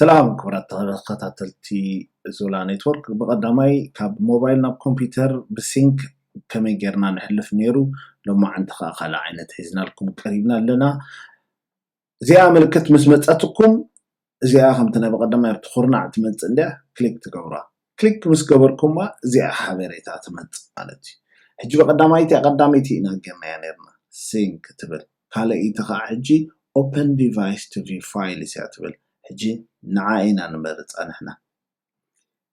ሰላም ክቡራት ተኸታተልቲ ዞላ ኔትወርክ፣ ብቐዳማይ ካብ ሞባይል ናብ ኮምፒውተር ብሲንክ ከመይ ጌርና ንሕልፍ ነይሩ፣ ሎማዓንቲ ኸዓ ካልእ ዓይነት ሒዝናልኩም ቀሪብና ኣለና። እዚኣ ምልክት ምስ መጸትኩም፣ እዚኣ ከምቲ ናይ ብቐዳማይ ኣብቲ ኩርናዕ ትመጽእ እንድያ፣ ክሊክ ትገብሩዋ። ክሊክ ምስ ገበርኩማ እዚኣ ሓበሬታ ትመጽእ ማለት እዩ። ሕጂ ብቐዳማይቲ ቀዳመይቲ ኢና ጌርናያ ነይርና፣ ሲንክ ትብል። ካልኣይቲ ኸዓ ሕጂ ኦፐን ዲቫይስ ቱ ቪው ፋይልስ እያ ትብል። ሕጂ ንዓ ኢና ንመርጻ ንሕና።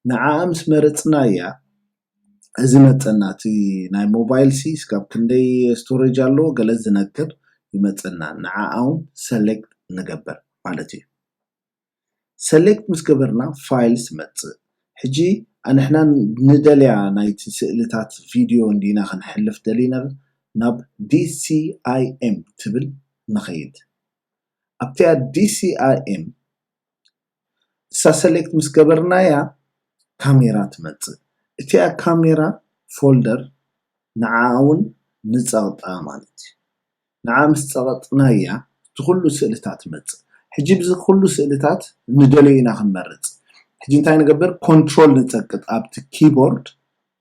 ንዓ ምስ መረጽናያ፣ እዚ መጸና፣ እቲ ናይ ሞባይል ሲ እስካብ ክንደይ ስቶሬጅ ኣለዎ ገለ ዝነግር ይመጸና። ንዓ እውን ሰሌክት ንገብር ማለት እዩ። ሰሌክት ምስ ገበርና ፋይልስ ይመጽእ። ሕጂ ንሕና ንደልያ ናይቲ ስእልታት ቪድዮ እንዲና ክንሕልፍ ደሊና ናብ ዲ ሲ ኣይ ኤም ትብል ንኸይድ። ኣብቲኣ ዲ ሲ ኣይ ኤም እሳ ሰሌክት ምስ ገበርናያ ካሜራ ትመጽእ። እቲኣ ካሜራ ፎልደር ንዓ እውን ንጸቕጣ ማለት እዩ። ንዓ ምስ ጸቐጥናያ እቲ ኩሉ ስእልታት ትመጽእ። ሕጂ ብዚ ኩሉ ስእልታት ንደልዮ ኢና ክንመርጽ። ሕጂ እንታይ ንገብር? ኮንትሮል ንጸቅጥ ኣብቲ ኪቦርድ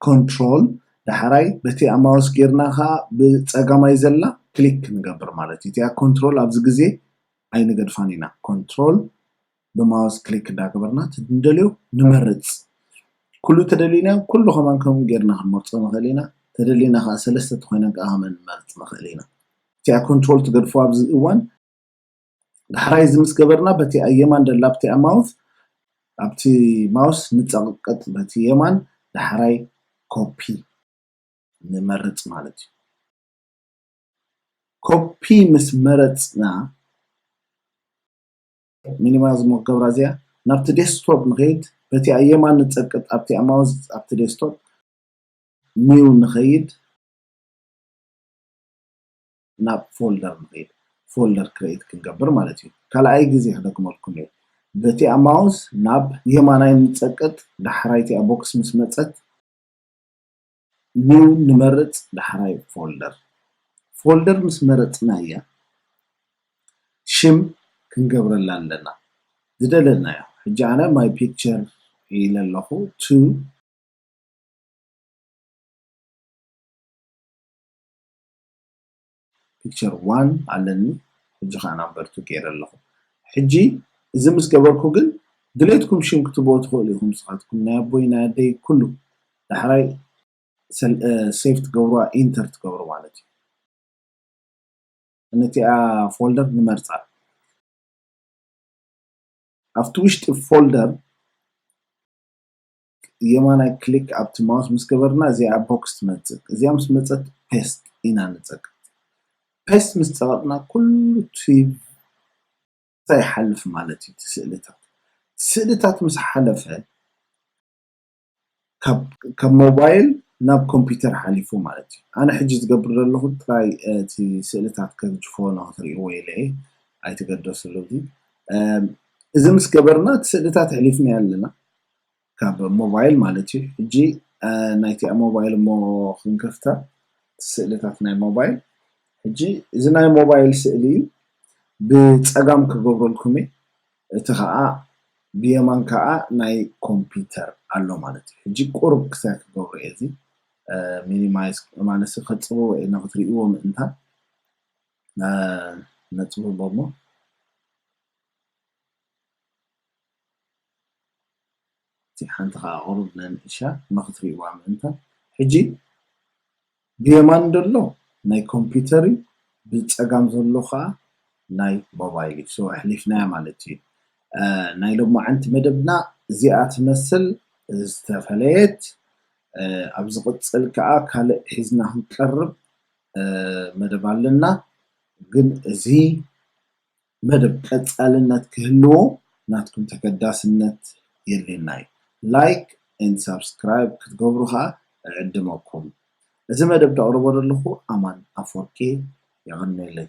ኮንትሮል፣ ዳሕራይ በቲ ኣብ ማውስ ጌርና ኸዓ ብጸጋማይ ዘላ ክሊክ ንገብር ማለት እዩ። እቲኣ ኮንትሮል ኣብዚ ግዜ ኣይንገድፋን ኢና። ኮንትሮል ብማውስ ክሊክ እንዳገበርና እቲ ንደልዮ ንመርጽ። ኩሉ ተደሊና ኩሉ ከማን ከምኡ ጌርና ክንመርጾ ንኽእል ኢና። ተደሊና ኸዓ ሰለስተ ተኾይነን ከዓ ከመን ንመርጽ ንኽእል ኢና። እቲኣ ኮንትሮል ትገድፎ ኣብዚ እዋን። ዳሕራይ እዚ ምስ ገበርና በቲ ኣየማን ደላ ኣብቲ ማውስ ኣብቲ ማውስ ንጸቕቀጥ በቲ የማን ዳሕራይ ኮፒ ንመርጽ ማለት እዩ። ኮፒ ምስ መረጽና ሚኒማይዝ ሞ ክገብራ እዚኣ ናብቲ ዴስክቶፕ ንኸይድ በቲ ኣየማን ንጸቅጥ ኣብቲ ማውስ ኣብቲ ዴስክቶፕ ኒው ንኸይድ ናብ ፎልደር ንኸይድ ፎልደር ክሬት ክንገብር ማለት እዩ። ካልኣይ ግዜ ክደግመልኩም እየ። በቲ ማውስ ናብ የማናይ ንጸቅጥ ዳሕራይ እቲኣ ቦክስ ምስ መጸት ኒው ንመርጽ ዳሕራይ ፎልደር። ፎልደር ምስ መረጽናያ ሽም ክንገብረላ ኣለና ዝደለናዮ። ሕጂ ኣነ ማይ ፒክቸር ኢለ ኣለኹ ቱ ፒክቸር ዋን ኣለኒ። ሕጂ ከዓ ናምበር ቱ ገይረ ኣለኹ። ሕጂ እዚ ምስ ገበርኩ ግን ድሌትኩም ሽም ክትብዎ ትኽእሉ ኢኹም ንስኻትኩም ናይ ኣቦይ ናይ ኣደይ ኩሉ ዳሕራይ ሴቭ ትገብሩዋ ኢንተር ትገብሩ ማለት እዩ። ነቲኣ ፎልደር ንመርፃ። ኣብቲ ውሽጢ ፎልደር የማናይ ክሊክ ኣብቲ ማውስ ምስ ገበርና እዚኣ ቦክስ ትመፅእ። እዚኣ ምስ መፀት ፔስት ኢና ንፀቅጥ። ፔስት ምስ ፀቀጥና ኩሉ እቲ ይሓልፍ ማለት እዩ። እቲ ስእልታት ስእልታት ምስ ሓለፈ ካብ ሞባይል ናብ ኮምፒውተር ሓሊፉ ማለት እዩ። ኣነ ሕጂ ዝገብር ዘለኹ ጥራይ እቲ ስእልታት ከግጅፎ ንክትሪእዎ ኢለ ኣይትገደስሉ። እዚ ምስ ገበርና እቲ ስእልታት ኣሕሊፍና ኣለና ካብ ሞባይል ማለት እዩ። ሕጂ ናይቲኣ ሞባይል እሞ ክንከፍታ ስእልታት ናይ ሞባይል። ሕጂ እዚ ናይ ሞባይል ስእሊ ብፀጋም ክገብረልኩም እየ። እቲ ከዓ ብየማን ከዓ ናይ ኮምፒውተር ኣሎ ማለት እዩ። ሕጂ ቁሩብ ክሳይ ክገብሮ እየ እዚ ሚኒማይዝ ማለት ከፅብቦ እየ ንክትሪእዎ ምእንታ ነፅብቦ እሞ እቲ ሓንቲ ከዓ ቁሩብ ነንእሻ ንክትሪእዋ ምእንታ። ሕጂ ብየማን ዘሎ ናይ ኮምፒውተር እዩ፣ ብፀጋም ዘሎ ከዓ ናይ ሞባይል እዩ። ሶ ኣሕሊፍናያ ማለት እዩ። ናይ ሎማዓንቲ መደብና እዚኣ ትመስል ዝተፈለየት። ኣብ ዝቕፅል ከዓ ካልእ ሒዝና ክንቀርብ መደብ ኣለና። ግን እዚ መደብ ቀፃልነት ክህልዎ ናትኩም ተገዳስነት የድልየና እዩ። ላይክ ኤንድ ሳብስክራይብ ክትገብሩ ከዓ እዕድመኩም። እዚ መደብ ደቕርቦ ዘለኹ ኣማን ኣፈወርቂ። የቐንየለይ።